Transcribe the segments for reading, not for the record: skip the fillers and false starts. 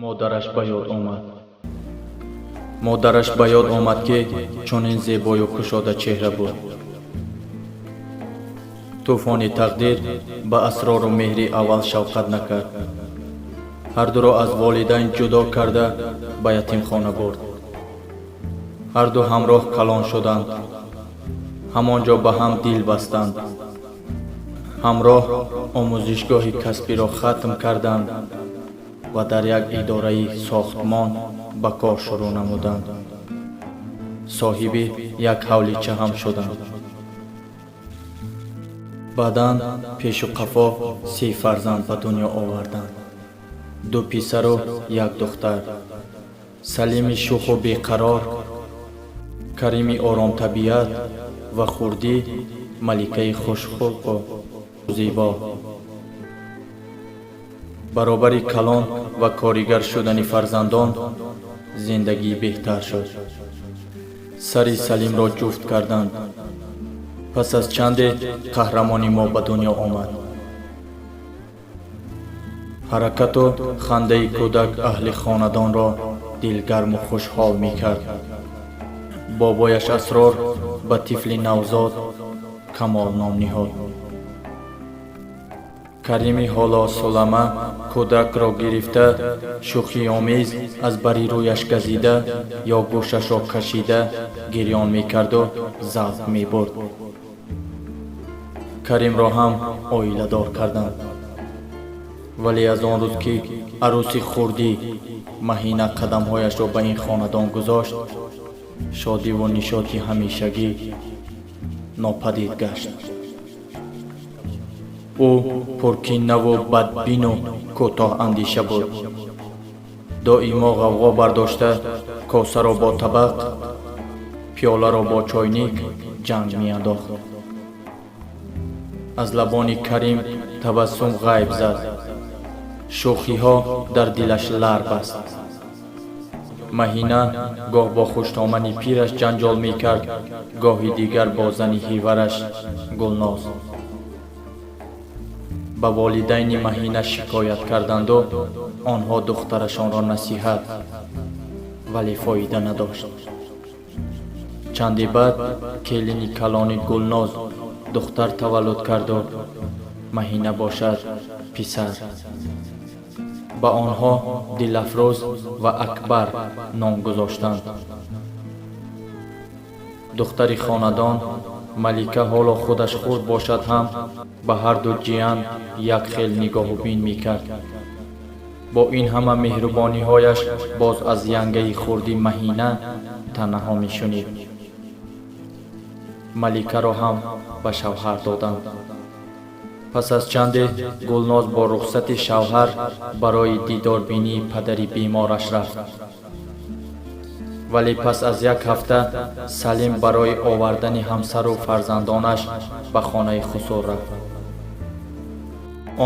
Модараш ба ёд омад. Модараш ба ёд омад, ки чунин зебою кушода чеҳра буд. Тӯфони тақдир ба асрору меҳри аввал шавқат накард. Ҳардуро аз волидайн ҷудо карда, ба ятимхона бурд. Ҳарду ҳамроҳ калон шуданд, ҳамон ҷо ба ҳам дил бастанд, ҳамроҳ омӯзишгоҳи касбиро хатм карданд ва дар як идораи сохтмон ба кор шурӯъ намуданд. Соҳиби як ҳавлича ҳам шуданд. Баъдан пешу қафо 30 фарзанд ба дунё оварданд: ду писару як духтар. Салими шӯху беқарор, Карими оромтабиат ва хурдӣ Маликаи хушхулқу зебо. Баробари калон ва коригар шудани фарзандон зиндагӣ беҳтар шуд. Сари Салимро ҷуфт карданд. Пас аз чанде қаҳрамони мо ба дунё омад. Ҳаракату хандаи кӯдак аҳли хонадонро дилгарму хушҳол мекард. Бобояш Асрор ба тифли навзод Камол ном ниҳод. Карими ҳоло солама кӯдакро гирифта, шӯхиомез аз бари рӯяш газида ё гӯшашро кашида гирён мекарду завқ мебурд. Каримро ҳам оиладор карданд. Вале аз он рӯз, ки арӯси хурдӣ Маҳина қадамҳояшро ба ин хонадон гузошт, шодиву нишоти ҳамешагӣ нопадид гашт. Ӯ пуркинаву бадбину кӯтоҳандеша буд. Доимо ғавғо бардошта, косаро бо табақ, пиёларо бо чойник ҷанг меандохт. Аз лабони Карим табассум ғайб зад, шӯхиҳо дар дилаш лар баст. Маҳина гоҳ бо хуштомани пираш ҷанҷол мекард, гоҳи дигар бо зани ҳивараш Гулноз. Ба волидайни Маҳина шикоят карданду онҳо духтарашонро насиҳат, вале фоида надошт. Чанде баъд келини калони Гулноз духтар таваллуд карду Маҳина бошад писар. Ба онҳо Дилафрӯз ва Акбар ном гузоштанд. Духтари хонадон Малика ҳоло худаш хурд бошад ҳам, ба ҳарду ҷиян як хел нигоҳубин мекард. Бо ин ҳама меҳрубониҳояш боз аз янгаи хурдӣ Маҳина таънаҳо мешунид. Маликаро ҳам ба шавҳар доданд. Пас аз чанде Гулноз бо рухсати шавҳар барои дидорбинии падари бемораш рафт. Вале пас аз як ҳафта Салим барои овардани ҳамсару фарзандонаш ба хонаи хусур рафт.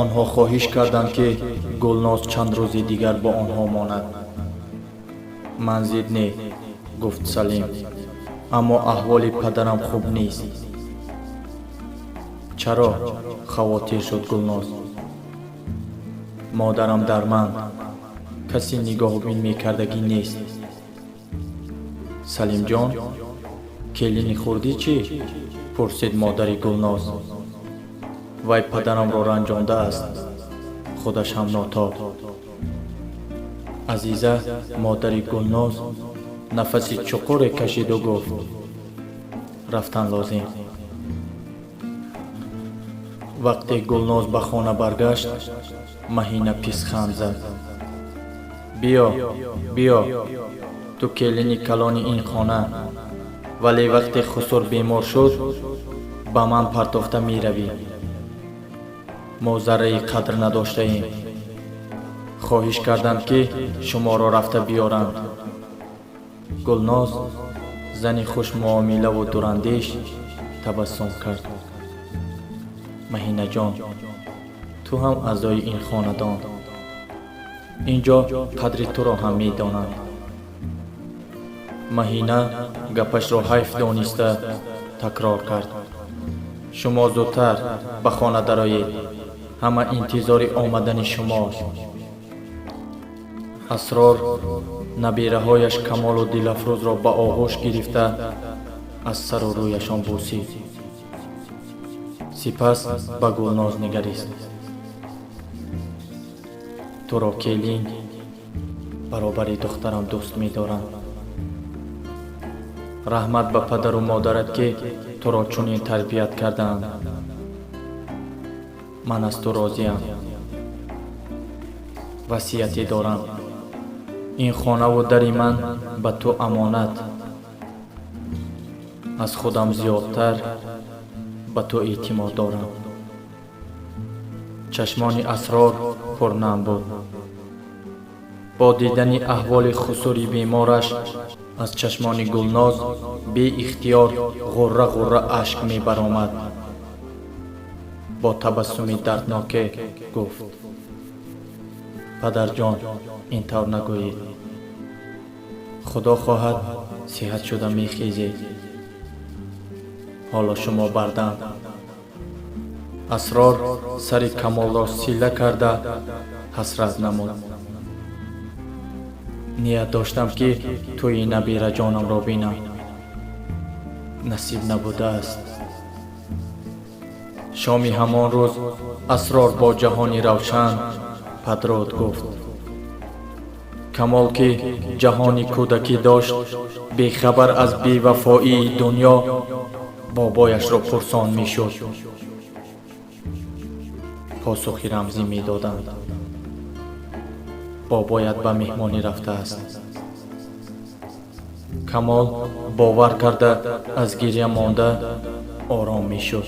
Онҳо хоҳиш карданд, ки Гулноз чанд рӯзи дигар бо онҳо монад. «Ман зид не, — гуфт Салим, — аммо аҳволи падарам хуб нест». «Чаро?» — хавотир шуд Гулноз. «Модарам дарманд, касе нигоҳубин мекардагӣ нест». «Салимҷон, келини хурдӣ чӣ?» — пурсид модари Гулноз. «Вай падарамро ранҷондааст, худаш ҳам нотоб». Азиза, модари Гулноз, нафаси чуқуре кашиду гуфт: «Рафтан лозим». Вақте Гулноз ба хона баргашт, Маҳина писханд зад: «Биё, биё, ту келини калони ин хона, вале вақте хусур бемор шуд, ба ман партофта меравӣ. Мо зарраи қадр надоштаем. Хоҳиш карданд, ки шуморо рафта биёранд». Гулноз, зани хушмуомилаву дурандеш, табассум кард: «Маҳинаҷон, ту ҳам аъзои ин хонадон, ин ҷо қадри туро ҳам медонанд». Маҳина гапашро ҳайф дониста такрор кард: «Шумо зудтар ба хона дароед, ҳама интизори омадани шумост». Асрор набираҳояш Камолу Дилафрӯзро ба оғӯш гирифта, аз сару рӯяшон бӯсид. Сипас ба Гулноз нигарист. Туро, келин, баробари духтарам дӯст медорам. Раҳмат ба падару модарат, ки туро чунин тарбият кардаанд. Ман аз ту розиям. Васияте дорам: ин хонаву дари ман ба ту амонат. Аз худам зиёдтар ба ту эътимод дорам. Чашмони Асрор пурнам буд. Бо дидани аҳволи хусури бемораш, аз чашмони Гулноз беихтиёр ғурра ғурра ашк мебаромад. Бо табассуми дардноке гуфт: «Падарҷон, ин тавр нагӯед. Худо хоҳад, сиҳат шуда мехезед. Ҳоло шумо бардам». Асрор сари Камолро силла карда, ҳасрат намуд: «Ният доштам, ки тӯи набираҷонамро бинам, насиб набудааст». Шоми ҳамон рӯз Асрор бо ҷаҳони равшан падрод гуфт. Камол, ки ҷаҳони кӯдакӣ дошт, бехабар аз бевафоии дунё, бобояшро пурсон мешуд. Посухи рамзӣ медоданд: «Бобоят ба меҳмонӣ рафтааст». Камол бовар карда, аз гиря монда, ором мешуд.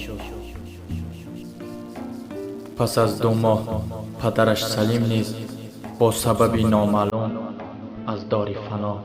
Пас аз 2 моҳ падараш Салим низ бо сабаби номаълум аз дори фано.